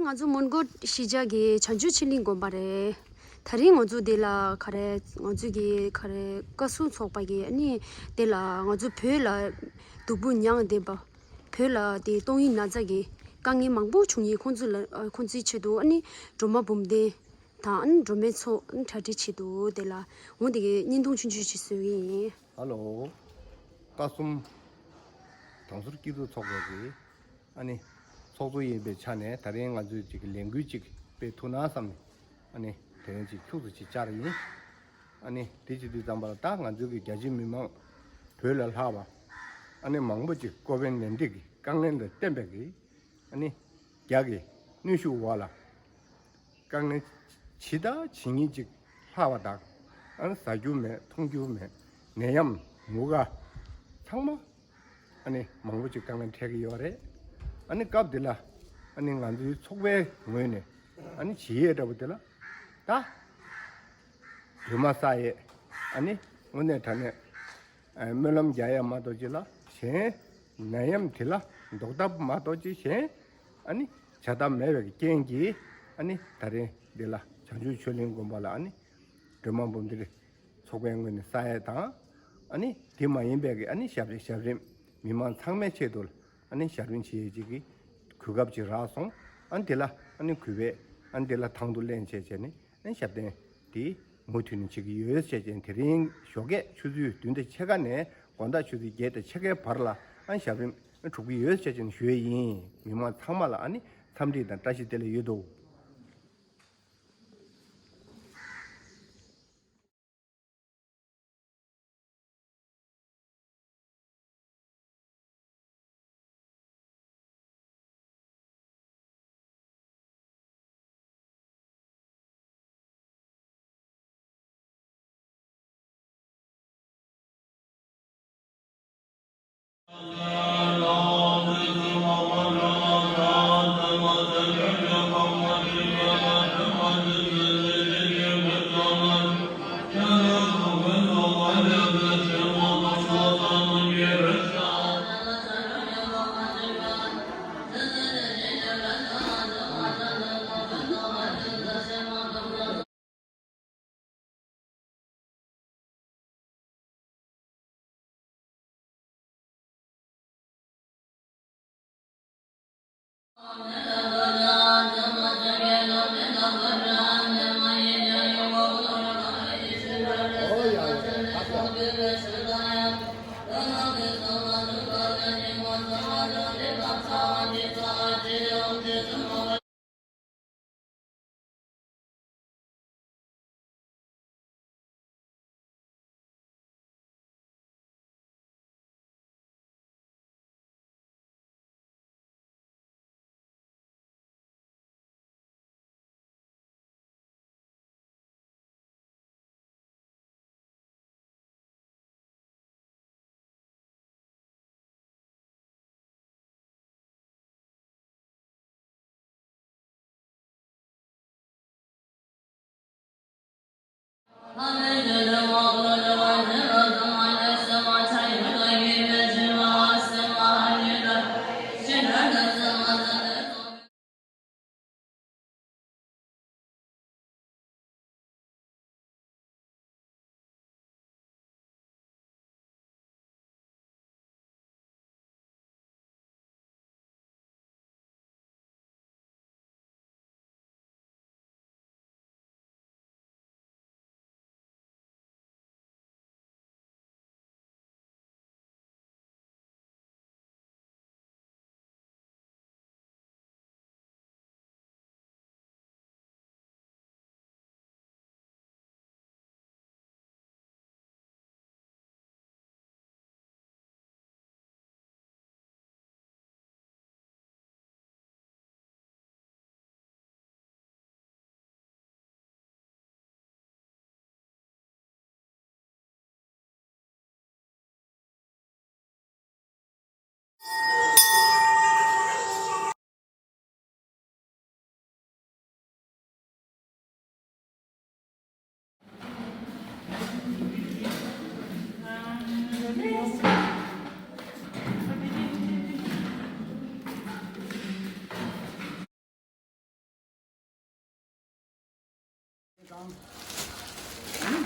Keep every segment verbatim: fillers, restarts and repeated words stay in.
ང་ཚོ་མོན་གྷོ་གཞིས་ཆགས་ཀྱི་བྱང་ཆུབ་ཆོས་གླིང་དགོན་པ་རེད། ད་རིང་ང་ཚོ་འདི་ལ་ག་རེ་ང་ཚོ་གི་ག་རེ་བཀའ་ཟུར་ཚོགས་པ་གི་ཨ་ནི་འདི་ལ་ང་ཚོ་བོད་ལ་སྡུག་པོ་མྱངས་བསྡད་པ། བོད་ལ་དེ་ཏོག་དབྱིབས་ན་ཚ་གི་དཀའ་ངལ་མང་པོ་བྱུང་ཡིན། ཁོང་ཚོ་ལ་ཁོང་ཚོའི་ཆེད་དུ་ཨ་ནི་སྒྲོལ་མ་འབུམ་ལྡན་དང་ཨ་ནི་སྒྲོལ་མའི་ཚོགས་ཨ་ནི་གྲ་སྒྲིག་བྱེད་དུ་དེ་ལ་འོ་དེ་གི་བརྙན་ཐུང་ཆུང་ཆུང་ཞིག་བཟོ་གི་ཡིན། ཧ་ལོ། ཀ་གསུམ་དང་ཟུར་སྐྱིད་སྡུག་ཚོགས་པའི་གི་ཨ་ནི་ཚོགས་གཙོ་ཡིན་པའི་ཆ་ནས་ད་རིང་ང་ཚོས་ཅིག་ལས་འགུལ་ཅིག་སྤེལ་ཐུབ་ན་བསམ་ནས་ཨ་ནི་དེ་རིང་ཅིག་ཁྱུག་ཙམ་ཅིག་བཅར་ཡིན། ཨ་ནི་དེ་ཅིག་དུས་ཙམ་པ་ལ་ད་ང་ཚོའི་གི་རྒྱ་ཆེ་མི་མང་བོད་ལ་ལྷག་པ་ཨ་ནི་མང་པོ་ཅིག་ཀོ་བེད་ནད་འདི་གི་དཀའ་ངལ་ལ་བརྟེན་པའི་གི་ཨ་ནི་རྒྱ་གི་གནོན་ཤུགས་འོག་ལ་དཀའ་ངལ་ཇི་ལྟ་ཇི་སྙེད་ཅིག་ལྷག་པ་དང་ཨ་ནི་ཟ་རྒྱུ་མེད་འཐུང་རྒྱུ་མེད་ནད་ཡམས་མུ་ག་ཚང་མ་ཨ་ནི་མང་པོ་ཅིག་དཀའ་ངལ་འཕྲད་ཀྱི་ཡོད་རེད། ཨ་ནི་སྐབས་འདི་ལ་ཨ་ནི་ང་ཚོའི་ཚོགས་པའི་ངོས་ནས་ཨ་ནི་བྱེད་ཡས་འདྲ་པོ་འདི་ལ་ད་གྲོས་མ་ས་ཡས་ཨ་ནི་དངོས་གནས་དྲང་གནས་ཨ་སྨོན་ལམ་རྒྱག་ཡ་མ་གཏོགས་ཅིག་ལ་གཞན་ནད་ཡམས་དེ་ལ་ཟློག་ཐབས་མ་གཏོགས་ཅིག་གཞན་ཨ་ནི་བྱ་ཐབས་མེད་པའི་རྐྱེན་གྱིས་ཨ་ནི་ད་རིང་འདི་ལ་བྱང་ཆུབ་ཆོས་གླིང་དགོན་པ་ལ་ཨ་ནི་སྒྲོལ་མ་འབུམ་ལྡན་ཚོགས་པའི་ངོས་ནས་ས་ཡ་དང་ཨ་ནི་དེ་མ་ཡིན་པའི་གི་ཨ་ནི་ཞབས་རིམ་ཞབས་རིམ་མི་མང་ཚང་མའི་ཆེད་དུ་ཨ་ནི་ཞབས་རིམ་བྱེད་ཡས་ཅིག་གི་གོ་སྐབས་ཅིག་རག་སོང་། ཨ་ནི་དེ་ལ་ཨ་ནི་གུས་པས་ཨ་ནི་དེ་ལ་དང་དུ་ལེན་བྱས་བྱས་ནས། ཞབས་བརྟན་དེ་མུ་མཐུད་ནས་བྱེད་ཀྱི་ཡོད་ཅེས་བྱས་དེ་རིང་ཞོགས་ཀས་ཆུ་ཚོད་བདུན་དང་ཕྱེད་ཀ་ནས་དགོང་དག་ཆུ་ཚོད་བརྒྱད་དང་ཕྱེད་ཀའི་བར་ལ་ཨ་ཞབས་རིམ་གྲུབ་ཀྱི་ཡོད་ཅེས་བྱས་ནས་ཞུ་ཡས་ཡིན། མི་མང་ཚང་མ་ལ་ཨ་ནི་འཚམས་འདྲི་དང་བཀྲ་ཤིས་བདེ་ལེགས་ཡོད་དོ།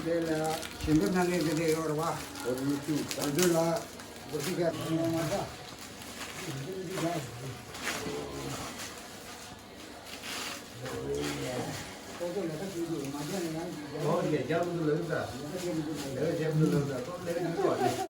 དེ་ལ་ཞིང་འབྲོག་གནང་མཁན་དེ་འདྲ་ཡོད་རེད་བ། འོ་དེ་ཚོ་ལ་འགོ་ཁྲིད་ག་ཐོན་ཡོང་མ་ད། ཨོ་ལས་ཀ་བྱེད་དུས་མ་བྱས་ན་ཡང་ལས་ཀ་བྱེད་མི་ཐུབ་ལས་ཀ་བྱེད་མི་ཐུབ་ལབ་ད་ལས་ཀ་བྱེད་མི་ཐུབ་ལབ་ད་ཁོ་ལས་ཀ་བྱེད་ཐུབ་པ་རེད།